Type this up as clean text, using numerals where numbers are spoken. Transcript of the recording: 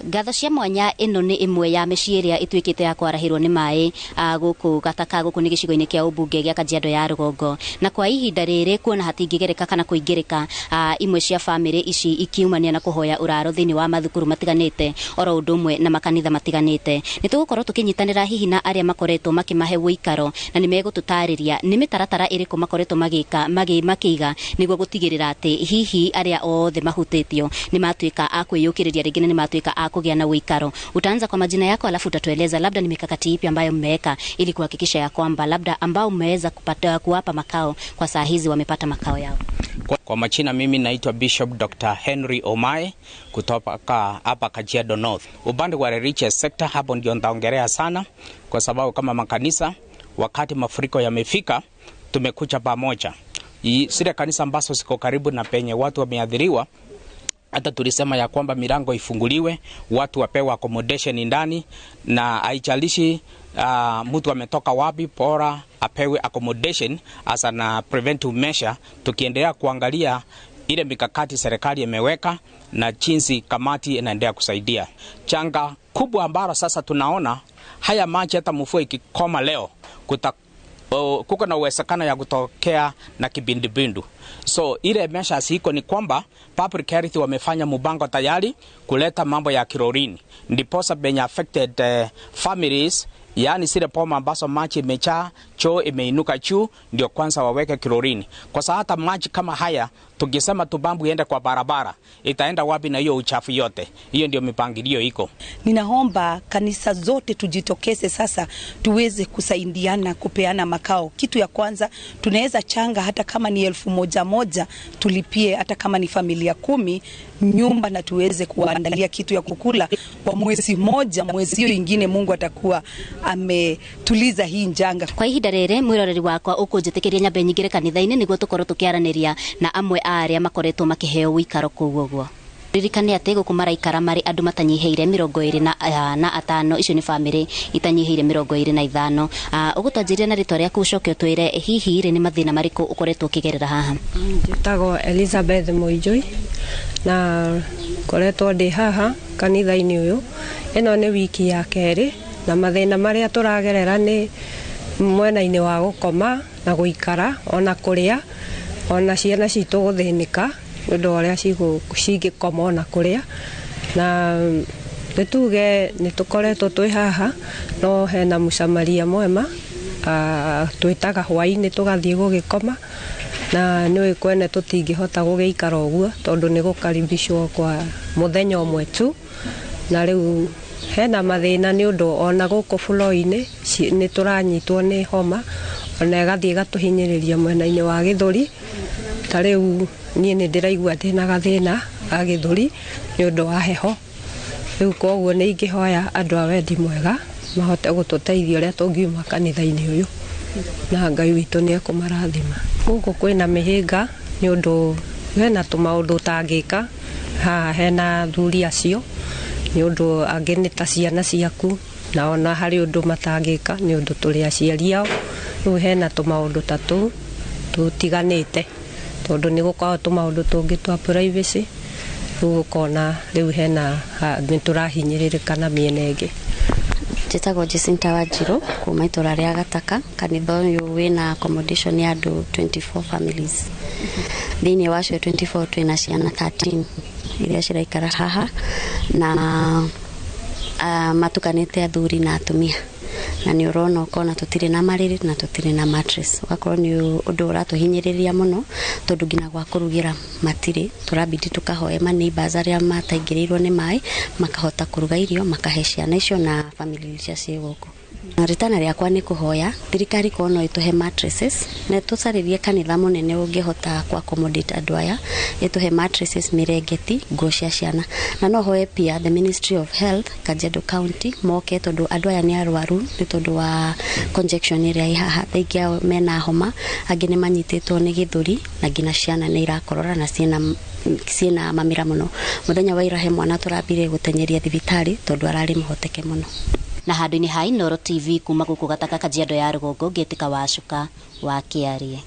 Ngatho cia mwanya. Ĩno nĩ ĩmwe ya mĩciĩ ĩrĩa ĩtuĩkĩte ya kwarahĩrwo nĩ maĩ gũkũ Gataka. Gũkũ nĩ gĩcigo-inĩ kĩa ũmbunge gĩa Kajiado ya Rũgongo, na kwa ihinda rĩrĩ kuona hatingĩgereka kana kũingĩrĩka, imwe cia bamĩrĩ ici ikiumania na kũhoya ũraro thĩinĩ wa mathukuru matiganĩte oro ũndũ ũmwe na makanitha matiganĩte. Nĩ tũgũkorwo tũkĩnyitanĩra hihi na arĩa makoretwo makĩmahe ũikaro, na nĩ megũtũtarĩria nĩ mĩtaratara ĩrĩkũ makoretwo magĩka makĩiga nĩguo gũtigĩrĩra atĩ hihi arĩa othe mahutĩtio nĩ matuĩka a kwĩyũkĩrĩria rĩngĩ na nĩ matuĩka a kũgĩa na ũikaro. Utaanza kwa majina yako, alafu utatueleza labda ni mikakati ipi ambayo mmeweka ili kuhakikisha ya kwamba labda ambao mmeweza kupata kuwapa makao kwa saa hizi wamepata makao yao. Kwa majina mimi naitwa Bishop Dr. Henry Omae kutoka hapa Kajiado North. Upande wa religious sector, hapo ndio nitaongelea sana, kwa sababu kama makanisa, wakati mafuriko yamefika, tumekuja pamoja. Zile kanisa ambazo ziko karibu na penye watu wameathiriwa, hata tulisema ya kwamba milango ifunguliwe, watu wapewe accommodation ndani, na haijalishi mtu ametoka wapi, bora apewe accommodation as an preventive measure, tukiendelea kuangalia ile mikakati serikali imeweka na jinsi kamati inaendelea kusaidia. Changa kubwa ambalo sasa tunaona, haya maji hata mvua ikikoma leo kuko na uwezekano ya kutokea na kipindupindu. So ile measures iko ni kwamba public health wamefanya mpango tayari kuleta mambo ya chlorine, ndiposa benye affected families, yaani zile boma ambazo maji imejaa, choo imeinuka juu, ndio kwanza waweke chlorine. Kwa sababu hata maji kama haya tukisema tupampu iende kwa barabara, itaenda wapi na hiyo uchafu yote? Hiyo ndio mipangilio iko. Ninaomba kanisa zote tujitokeze sasa tuweze kusaidiana kupeana makao. Kitu ya kwanza, tunaweza changa hata kama ni 1000 moja, tulipie hata kama ni familia 10 nyumba na tuweze kuandalia kitu ya kukula kwa mwezi moja. Mwezi hiyo ingine Mungu atakuwa ametuliza hii njanga. Kwa ihinda rĩrĩ, mwĩroreri wakwa, ũkũnjĩtĩkĩria nyambe nyingĩre kanitha-inĩ nĩguo tũkorwo tũkĩaranĩria na amwe a arĩa makoretwo makĩheo ũikaro kũu. Ũguo ririkane atĩ gũkũ maraikara marĩ andũ matanyihĩire 25. Icio nĩ bamĩrĩ itanyihĩire 25. Ũgũtwanjĩria na rĩtwa rĩaku, ũcoke ũtwĩre hihi rĩ nĩ mathĩna marĩkũ ũkoretwo ũkĩgerera haha. Njĩtagwo Elizabeth Mũinjui na ngoretwo ndĩ haha kanitha-inĩ ũyũ. Ĩno nĩ wiki ya kerĩ, na mathĩna marĩa tũragerera nĩ mwena-inĩ wa gũkoma na gũikara, ona kũrĩa, ona ciana citũ gũthĩnĩka nĩ ũndũ wa ũrĩa cingĩkoma ona kũrĩa. Na nĩ tuge nĩ tũkoretwo twĩ haha, no hena mũcamaria mwema twĩtaga hwaĩ-inĩ tũgathiĩ gũgĩkoma, na nĩ kwene tũtingĩhota gũgĩikara ũguo tondũ nĩ gũkaribicwo kwa mũthenya ũmwe tu. Na rĩu hena mathĩna nĩ ũndũ ona gũkũ floor-inĩ nĩ tũranyitwo nĩ homa, ona ĩgathiĩ ĩgatũhinyĩrĩria mwena-inĩ wa gĩthũri. Ta rĩu niĩ nĩ ndĩraigua ndĩna gathĩna ga gĩthũri nĩ ũndũ wa heho rĩu. Koguo nĩ ingĩhoya andũ a wendi mwega mahote gũtũteithia ũrĩa tũngiuma kanitha-inĩ ũyũ, na Ngai witũ nĩ ekũmarathima. Gũkũ kwĩna mĩhĩnga nĩ ũndũ hena tũmaũndũ ũtangĩka haha hena athuri acio, nĩ ũndũ angĩ nĩ ta ciana ciaku, na ona harĩ ũndũ matangĩka nĩ ũndũ tũrĩ aciari ao. Rĩu hena tũmaũndũ ta tũu tũtiganĩte, tondũ nĩ gũkoragwo tũmaũndũ tũngĩ twa privacy. Rĩu ũkona rĩu hena nĩ tũrahinyĩrĩrĩka na mĩena ĩngĩ. Njĩtagwo Jacinta Wanjiru kuma itũra rĩa Gataka. Kanitha ũyũ wĩna accommodation ya andũ 24 families. Thĩinĩ wa acio 24, twĩna ciana 13 iria ciraikara haha, na matukanĩte athuri na atumia, na nĩ ũrona ũkona tũtirĩ na marĩrĩ na tũtirĩ na mattress, ũgakorwo nĩ ũndũ ũratũhinyĩrĩria mũno, tondũ nginya gwa kũrugĩra matirĩ. Tũrabidi tũkahoe ma neighbors arĩa mataingĩrĩirwo nĩ maĩ makahota kũruga irio makahe ciana icio na family iria ciĩ gũkũ. Na rĩtana rĩakwa nĩ kũhoya thirikari korwo no ĩtũhe mattresses na ĩtũcarĩrie kanitha mũnene ũngĩhota ku accommodate andũ aya, ĩtũhe mattresses, mĩrengeti, nguo cia ciana. Na no hoe pia the Ministry of Health, Kajiado County, moke, tondũ andũ aya nĩ arwaru nĩ tondũ wa congestion ĩrĩa ĩ haha. Aingĩ ao mena homa, angĩ nĩ manyitĩtwo nĩ gĩthũri, na nginya ciana nĩ irakorora na ciĩna mamĩra mũno. Mũthenya wa ira he mwana tũrambire gũtenyeria thibitarĩ tondũ ararĩ mũhoteke mũno. Na handũ-inĩ ha Inooro TV kuma gũkũ Gataka, Kajiado ya Rũgongo, ngĩtĩka Wacuka wa Kĩarie.